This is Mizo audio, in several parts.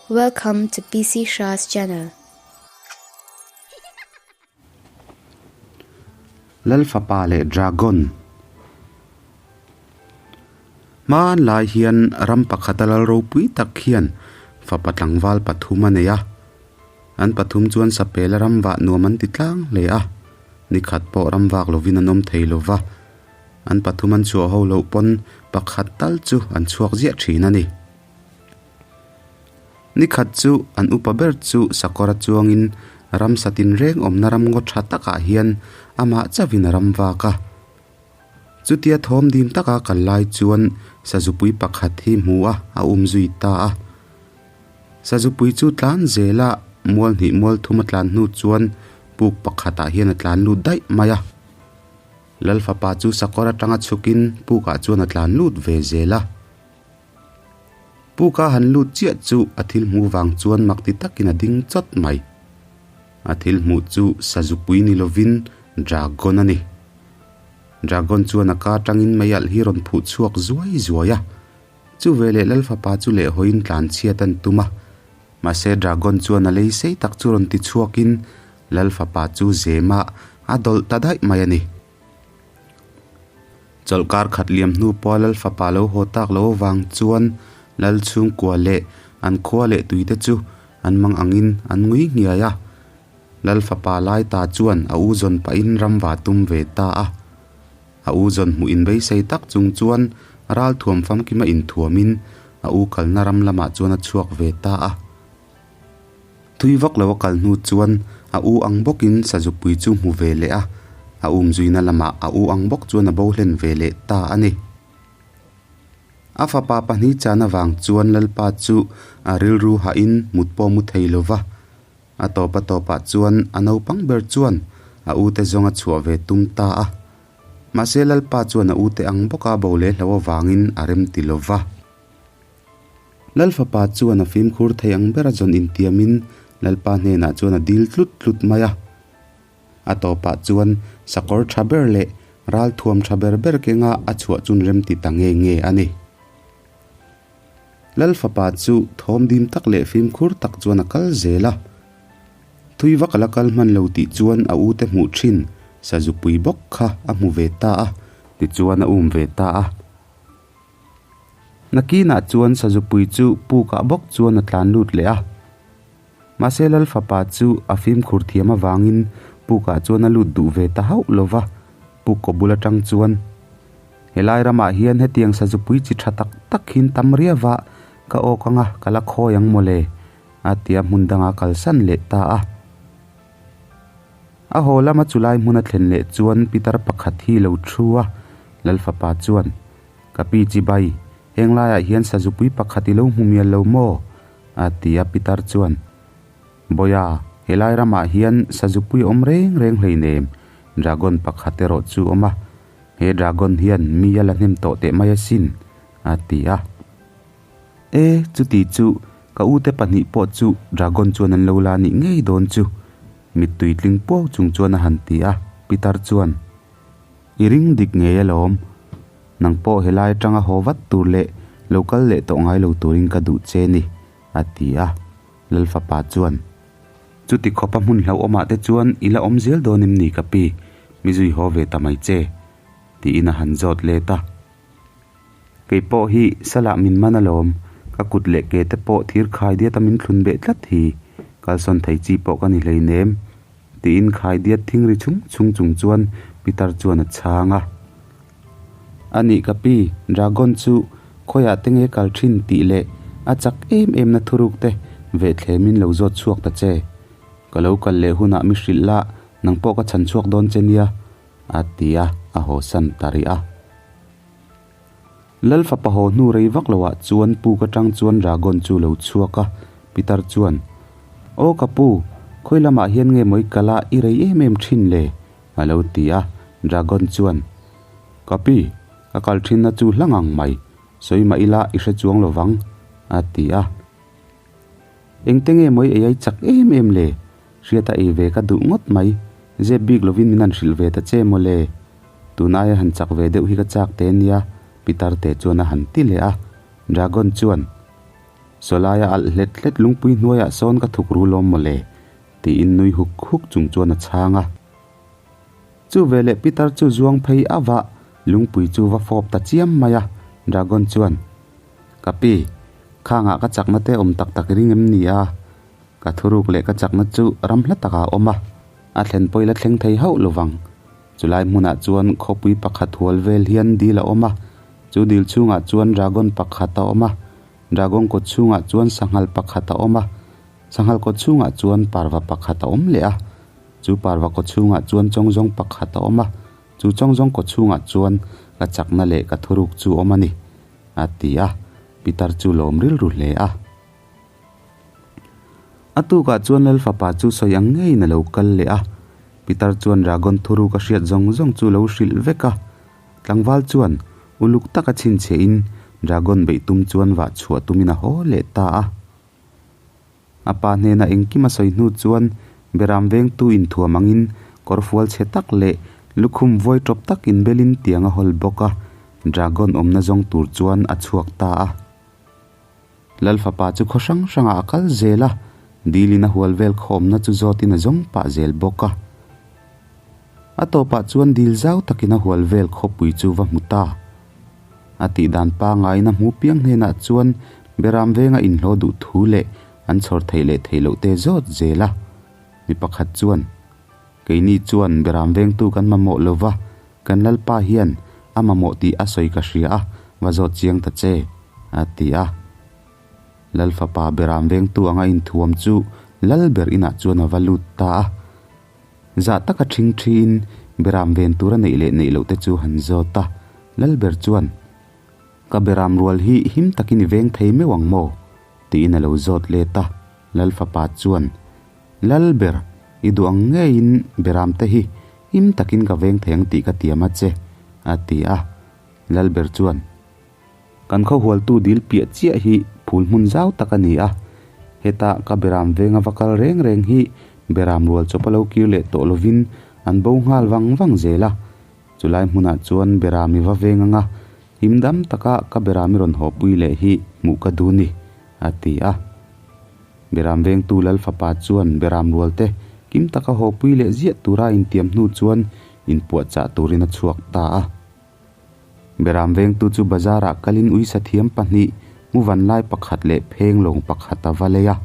Welcome to PC Shah's channel. Lal fapa leh Dragon Hman lai hian ram pakhata lal ropui tak hian fapa tlangval pathum a nei a. An pathum chuan sapela ram vah nuam an ti tlang hle a. Nikhat pawh ram vak lovin an awm thei lova. An pathum an chhuah ho loh pawn pakhat tal chu an chhuak ziah thin a ni. Nikhat chu an upa ber chu sakawra chuangin ramsa tinreng awmna ram ngaw tha takah hian amah chauhin a ram vak a. Chutia thawm dim taka kal lai chuan sazupui pakhat hi hmu a, a um zui ta a. Sazupui chu tlan zela mual hnih mual thum a tlan hnu chuan puk pakhatah hian a tlan lut daih mai a. Lal fapa chu sakawr atanga chhukin pukah chuan a tlan lut ve zel a. Puka han lut chiah chu a thil hmuh vang chuan mak ti takin a ding chawt mai. A thil hmuh chu sazupui ni lovin dragon a ni. Dragon chuan a ka atangin mei alh hi rawn phuh chhuak zuai zuai a. Chu veleh Lal fapa chu lehhawiin tlan chhiat an tum a. Mahse dragon chuan a lei sei tak chu rawn ti chhuakin Lal fapa chu zema a dawlh ta daih mai a ni. Chawlhkar khat liam hnu pawha Lal fapa lo haw tak lo avang chuan Lal chhungkua leh an khua leh tuite chu an mang angin an ngui nghiai a. Lal fapa lai ta chuan a u zawn pahin ram va tum ve ta a. A u zawn hmuh inbeisei tak chung chuan ral thuam famkima inthuamin a u kalna ram lamah chuan a chhuak ve ta a. Thui vak lo a kal hnu chuan a u ang bawkin sazupui chu hmu ve leh a, a umzuina lamah a u ang bawk chuan a bo hlen ve leh ta a ni. A fapa pahnih chan avang chuan Lalpa chu a rilru hahin mut pawh mu thei lo va, a tawp a tawpah chuan a naupang ber chuan a ute zawng a chhuah ve tum ta a. Mahse Lalpa chuan a ute ang bawka bo leh hlo avangin a remti lo va. Lal fapa chuan a fimkhur thei ang bera zawn intiamin Lalpa hnenah chuan a dil tlut tlut mai a. A tawpah chuan sakawr tha ber leh ral thuam tha ber ber kenga a chhuah chun rem ti ta nge nge a ni. Lal fapa chu thawm dim tak leh fimkhur tak chuan a kal zel a. Thui vak a la kal hman lo tih chuan a ute hmuh thin sazupui bawk kha a hmu ve ta a, tichuan a um ve ta a. Nakinah chuan sazupui chu pukah bawk chuan a tlan lut leh a. Mahse Lal fapa chu a fimkhur thiam avangin pukah chuan a lut duh ve ta hauh lo va, puk kaw bul atang chuan, Helai ramah hian hetiang sazupui chi tha tak tak hin tam riava ka awk anga ka la khawi ang mawle, a tia hmun danga kalsan leh ta a. A haw lama chulai hmun a thlen leh chuan pitar pakhat hi lo thu a, Lal fapa chuan, Ka pi chi bai, heng laiah hian sazupui pakhat i lo hmu mial lo maw? a ti a pitar chuan, Bawia, helai ramah hian sazupui a awm reng reng hleinem, dragon pakhat erawh chu awm a, he dragon hian mi a la hnem tawh teh mai asin, a ti a. E, chuti chu, ka ute pahnih pawh chu dragon chuan an lo la nih ngei dawn chu, mittui tling puau chung chuan a han ti a, pitar chuan, I ring dik ngei alawm. Nang pawh helai atanga haw vat tur leh lo kal leh tawh ngai lo turin ka duh che ni, a ti a. Lal fapa chuan, Chuti khawpa hmun hlauhawmah te chuan i la awm zel dawn em ni ka pi? Mi zui haw ve ta mai che, tiin a han zawt let a. Kei pawh hi salah min man alawm, ka kut leh ke te pawh thir khai diata min thlun beh tlat hi, kalsawn thei chi pawh ka ni hleinem, tiin khai diat thing ri chung chung chung chuan Pitar chuan a chhang a. A nih ka pi, Dragon chu khawiah te nge kal thin tih leh a chak em em na thuruk te vehthlem in lo zawt chhuak ta che. Ka lo kal leh hunah mi hrilh la, nang pawh ka chhan chhuak dawn che nia, a ti a, a haw san ta rih a. Lal fapa haw hnu rei vak loah chuan puk atang chuan Dragon chu lo chhuak a, Pitar chuan, Aw ka pu, khawi lamah hian nge mawi kal a i rei em em thin le? a lo ti a, Dragon chuan, Ka pi, ka kal thinna chu hla ngang mai, sawi mah ila i hre chuang lo vang, a ti a. Engte nge mawi ei ai chak em em le? Hriata ei ve ka duh ngawt mai, zep bik lovin min han hrilh ve ta che maw le? Tun aia han chak ve deuh hi ka chak te nia, Pitar te chuan a han ti leh a. Dragon chuan, Sawlaia alh hlet hlet lungpui hnuaiah sawn ka thuk ru lawm mawle, tiin nui huk huk chung chuan a chhang a. Chu veleh pitar chu zuang phei a vah, lungpui chu va fawp ta chiam mai a, Dragon chuan, Ka pi, khangah ka chakna te awm tak tak i ring em ni a? Ka thuruk leh ka chakna chu ram hla takah a awm a, a thlen pawh i la thleng thei hauh lovang. Chulai hmunah chuan khawpui pakhat hual vel hian dil a awm a, chu dil chhungah chuan dragon pakhat a awm a, dragon kawt chhungah chuan sanghal pakhat a awm a, sanghal kawt chhungah chuan parva pakhat a awm leh a, chu parva kawt chhungah chuan chawngzawng pakhat a awm a, chu chawngzawng kawt chhungah chuan ka chakna leh ka thuruk chu awm a ni, a ti a, pitar chu lawm rilru hle a. A tukah chuan Lal fapa chu sawi ang ngeiin a lo kal leh a, Pitar chuan Dragon thuruk a hriat zawng zawng chu lo hrilh vek a. Tlangval chuan uluk taka chhinchhiahin Dragon beih tum chuan vah chhuah tumin a haw leh ta a. A pa hnena engkim a sawi hnu chuan Beram vengtu inthuam angin kawrfual chhe tak leh lukhum vawi tawp tak inbelin tiang a hawl bawk a, Dragon awmna zawng tur chuan a chhuak ta a. Lal fapa chu khaw hrang hrangah a kal zel a, dilin a hual vel khawmna chu zawtin a zawng pah zel bawk a. A tawpah chuan dil zau takin a hual vel khawpui chu va hmu ta. A tih dan pangaiin a hmu piang hnenah chuan Beram venga inhlawh duh thu leh an chhawr theih leh theih loh te zawt zel a. Mi pakhat chuan, Keini chuan Beram vengtu kan mamawh lo va, Kan Lalpa hian a mamawh tih a sawi ka hria a, va zawt chiang ta che, a ti a. Lal fapa Beram vengtu anga inthuam chu Lal ber inah chuan a va lut ta a. Zah taka ṭhing ṭhiin Beram ven tur a neih leh neih loh te chu han zawt a. Lal ber chuan, Ka Beram rual hi him takin i veng thei meuh ang maw? tiin a lo zawt let a. Lal fapa chuan, Lal ber, i duh ang ngeiin Beram te hi Him takin ka veng thei ang tih ka tiam a che, a ti a. Lalber chuan, Kan khawhualtu dil piah chiah hi phul hmun zau tak a ni a, heta ka beram venga va kal reng reng hi beram rual chawp a lo kir leh tawh lovin an bo nghal vang vang zel a. Chulai hmunah chuan beram i va veng anga him dam taka ka beram i rawn hawpui leh hi hmuh ka duh ni, a ti a. Beram vengtu Lal fapa chuan Beram rualte kim taka hawpui leh ziah tura intiam hnu chuan inpuahchah turin a chhuak ta a. Beram vengtu chu bazarah kalin uisa thiam pahnih, muvan lai pakhat leh pheng lawng pakhat a va lei a.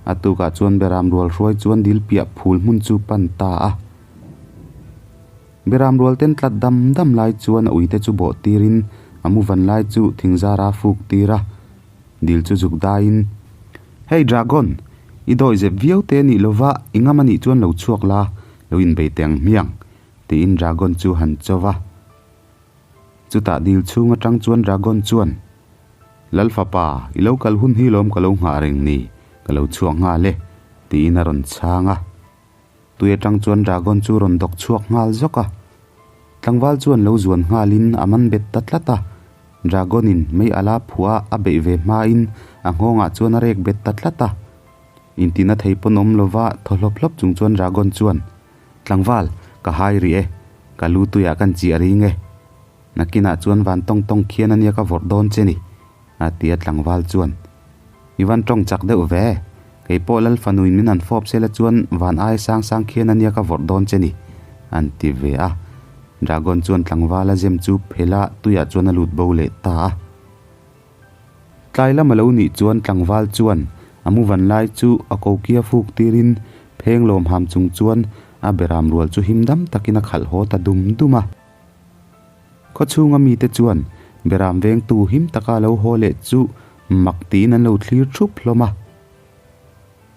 A tukah chuan Beram rual hruai chuan dil piah phul hmun chu pan ta a. Beram rualten tlat dam dam lai chuan a uite chu bawh tirin a muvan lai chu thingzara fuk tir a. Dil chu zuk daiin, Hey Dragon, i dawi zep viau te nih lova i ngam anih chuan lo chhuak la, lo inbei teh ang hmiang, tiin Dragon chu han cho va. Chutah dil chhung atang chuan Dragon chuan, Lal fapa, i lo kal hun hi lawm ka lo nghah reng ni, ka lo chhuak nghal e, tiin a rawn chhang a. Tui atang chuan Dragon chu rawn dawk chhuak nghal zawk a. Tlangval chuan lo zuan nghalin a man bet ta tlat a. Dragon in mei ala phuah a beih ve hmain a nghawngah chuan a rek bet ta tlat a. Intina thei pawn awm lova thaw hlawp hlawp chung chuan Dragon chuan, Tlangval, ka hai rih e. Ka lu tuiah kan chiah ring e. Nakinah chuan van tawng tawng khian ania ka vawrh dawn che ni, a ti a tlangval chuan. I van tawng chak deuh ve. Kei pawh Lal fanuin min han fawp sela chuan van ai sang sang khian ania ka vawrh dawn che ni, an ti ve a. Dragon chuan tlangval a zem chu phela tuiah chuan a lut bo leh ta a. Tlai lam a lo nih chuan tlangval chuan a mu van lai chu a kokia fuk tirin pheng lawm ham chung chuan a beram rual chu him dam takin a khalh haw ta dum dum a. Khaw chhunga mite chuan Beram vengtu him taka lo haw leh chu mak tiin an lo thlir thup hlawm a.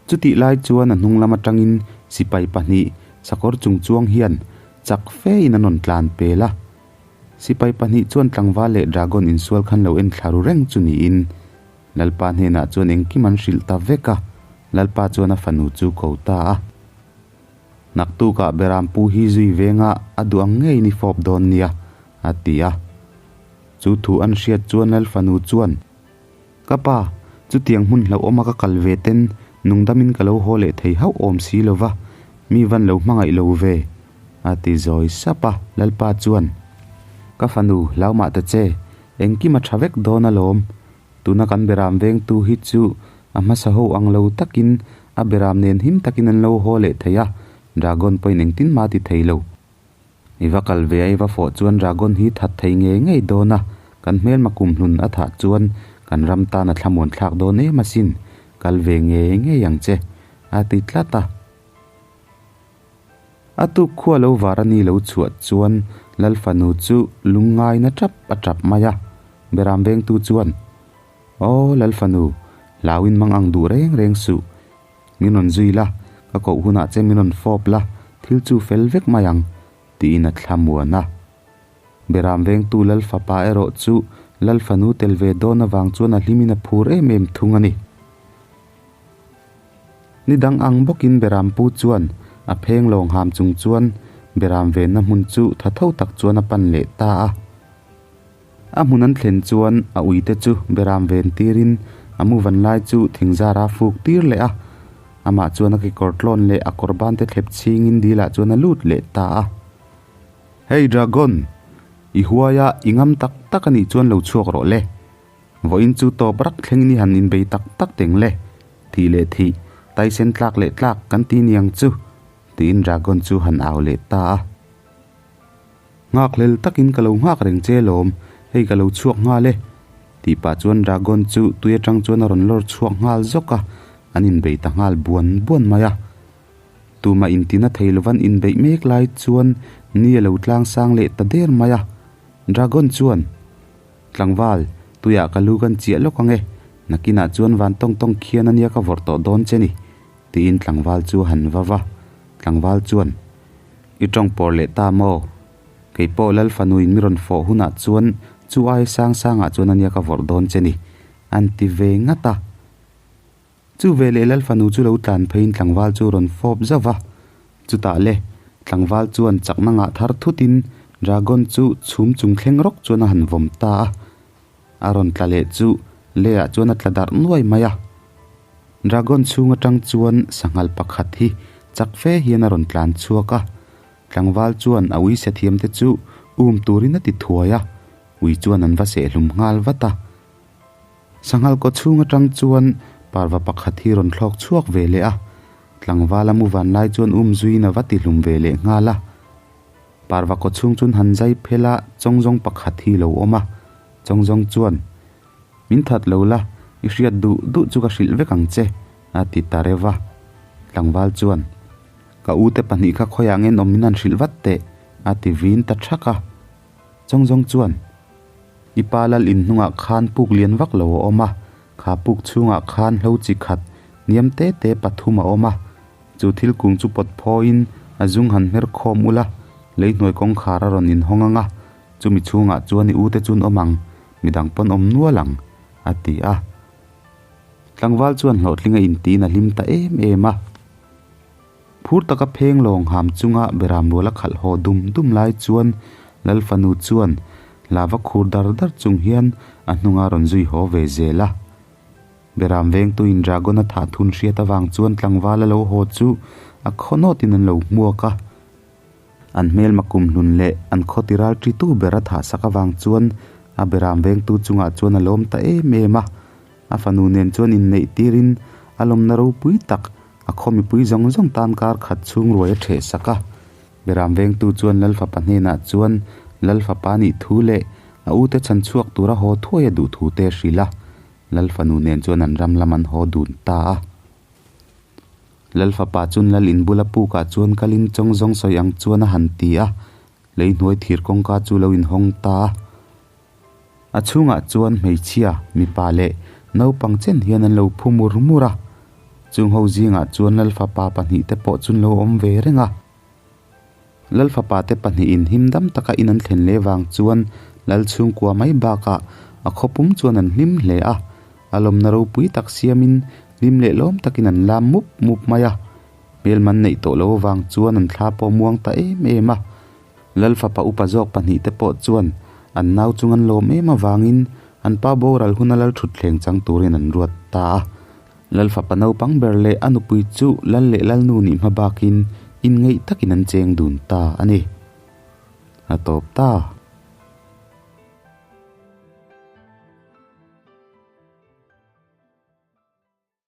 Chutih lai chuan a hnung lam atangin sipai pahnih sakawr chung chuang hian chak fein an rawn tlan pel a. Sipai pahnih chuan tlangval leh dragon insual khan lo en thla ru reng chu niin Lalpa hnenah chuan engkim an hrilh ta vek a, Lalpa chuan a fanu chu ko ta a. Naktukah Beram pu hi zui venga a duh ang ngeiin i fawp dawn nia, a ti a. Chu thu an hriat chuan Lal fanu chuan, Ka pa, chutiang hmun hlauhawma ka kal ve ten nungdamin ka lo haw leh thei hauh awm si lo va, mi van lo hmangaih lo ve, a ti zawi sap a. Lalpa chuan, Ka fanu, hlaumah ta che, engkim a tha vek dawn alawm. Tuna kan beram vengtu hi chu a hmasa ho ang lo takin a beram nen him takin an lo haw leh thei a, Dragon pawhin engtin mah a ti thei lo. I va kal ve a i va fawh chuan Dragon hi that thei ngei ngei dawn a, kan hmelma kumhlun a thah chuan kan ram tan a thlamuan thlak dawn em asin, kal ve ngei ngei ang che, a ti tlat a. A tuk khua lo var a ni lo chhuah chuan Lal fanu chu lungngaina tap a tap mai a, Beram vengtu chuan, Aw Lal fanu, hlauin mang ang duh reng reng suh, Min rawn zui la, ka koh hunah che min rawn fawp la, thil chu fel vek mai ang, tiin a thla muan a. Beram vengtu Lal fapa erawh chu Lal fanu tel ve dawn avang chuan a hlimin a phur em em thung a ni. Ni dang ang bawkin Beram pu chuan a pheng lawng ham chung chuan Beram venna hmun chu tha tho tak chuan a pan leh ta a. A hmun an thlen chuan a uite chu beram ven tirin a mu van lai chu thingzara fuk tir leh a, amah chuan a kekawr tlawn leh a kawr ban te thlep chhingin dilah chuan a lut leh ta a. Hey Dragon! I huai a, i ngam tak tak a nih chuan lo chhuak rawh le. Vawiin chu tawp rak thlengin i han inbei tak tak teng le. Thih leh thih, taisen tlak leh tlak kan ti niang chu, tiin Dragon chu han au leh ta a. Nghakhlel takin ka lo nghak reng che lawm, hei ka lo chhuak nghal e, tih pah chuan Dragon chu tui atang chuan a rawn lawr chhuak nghal zawk a, an inbei ta nghal buan buan mai a. Tumah intina thei lovan inbeih mek lai chuan ni a lo tlang sang leh ta der mai a. Dragon chuan, Tlangval, tuiah ka lu kan chiah lawk ang e, nakinah chuan van tawng tawng khian ania ka vawrh tawh dawn che ni, tiin tlangval chu a han va va. Tlangval chuan. I tawng pawr leh ta maw? Kei pawh Lal fanuin mi rawn fawh hunah chuan chu ai sang sangah chuan ania ka vawrh dawn che ni, an ti ve ngat a. Chu veleh Lal fanu chu lo tlan pheiin tlangval chu rawn fawp zauh va. Chutah le, tlangval chuan chakna ngah thar thutin Dragon chu chhum chung thleng rawk chuan a han vawm ta a. A rawn tla leh chu leiah chuan a tla darh nuai mai a. Dragon chhung atang chuan sanghal pakhat hi chak fe hian a rawn tlan chhuak a, tlangval chuan a ui se thiam te chu um turin a ti thuai a, ui chuan an va sehhlum nghal vat a. Sanghal kaw chhung atang chuan parva pakhat hi rawn thlawk chhuak ve leh a, tlangval a mu van lai chuan um zuiin a va ti hlum ve leh nghal a. Parva kaw chhung chuan han zai phel a, chawngzawng pakhat hi lo awm a, chawngzawng chuan, Min that lo la, i hriat duh duh chu ka hrilh vek ang che, a ti ta reuh va. Tlangval chuan, Ka ute pahnih kha khawiah nge awm min han hrilh vat teh, a ti vin ta thak a. Chawngzawng chuan, I pa lal in hnungah khan puk lian vak lo a awm a, kha puk chhungah khan hlo chi khat hniam te te pathum a awm a, Chu thil kung chu pawt phawiin a zung han hmer khawm ula, leihnuai kawngkhar a rawn inhawng ang a, chumi chhungah chuan i ute chun awm ang, midang pawn awm nual ang, a ti a. Tlangval chuan hlawhtling a intiin a hlim ta em em a. Phur taka pheng lawng ham chunga beram rual a khalh haw dum dum lai chuan Lal fanu chuan lava khur dar dar chung hian a hnunga rawn zui haw ve zel a. Beram vengtuin Dragon a thah thun hriat avang chuan tlangval a lo haw chu a khaw nawtin an lo hmuak a. An hmelma kum hlun leh an khaw ti ral ṭi tu ber a thah sak avang chuan a beram vengtu chungah chuan a lawm ta em em a. A fanu nen chuan inneih tirin a lawmna ropui tak a khaw mipui zawng zawng tan kar khat chhung ruai a ṭheh sak a. Beram vengtu chuan Lal fapa hnenah chuan Lal fapa nih thu leh a ute chhan chhuak tura haw thuai a duh thu te a hrilh a. Lal fanu nen chuan an ram lam an haw dun ta a. Lal fapa chuan Lal in bula pukah chuan kalin chawng zawng sawi ang chuan a han ti a, lei hnuai thir kawngka chu lo inhawng ta a. A chhungah chuan hmeichhia, mipa leh naupang chen hian an lo phu mur mur a. Chung ho zingah chuan Lal fapa pahnih te pawh chun lo awm ve reng a. Lal fapa te pahnihin him dam taka in an thlen leh vang chuan Lal chhungkua mai bakah a khawpum chuan an hlim hle a, a lawmna ropui tak siamin hlim leh lawm takin an lam mup mup mai a. Hmelman neih tawh lo avang chuan an thla pawh muang ta em em a. Lal fapa upa zawk pahnih te pawh chuan an nau chung an lawm em avangin an pa boral huna lal thutthleng chang turin an ruat ta a. Lal fapa naupang ber leh a nupui chu lal leh lalnu nih hma bakin inngeih takin an cheng dun ta a ni. A tawp ta.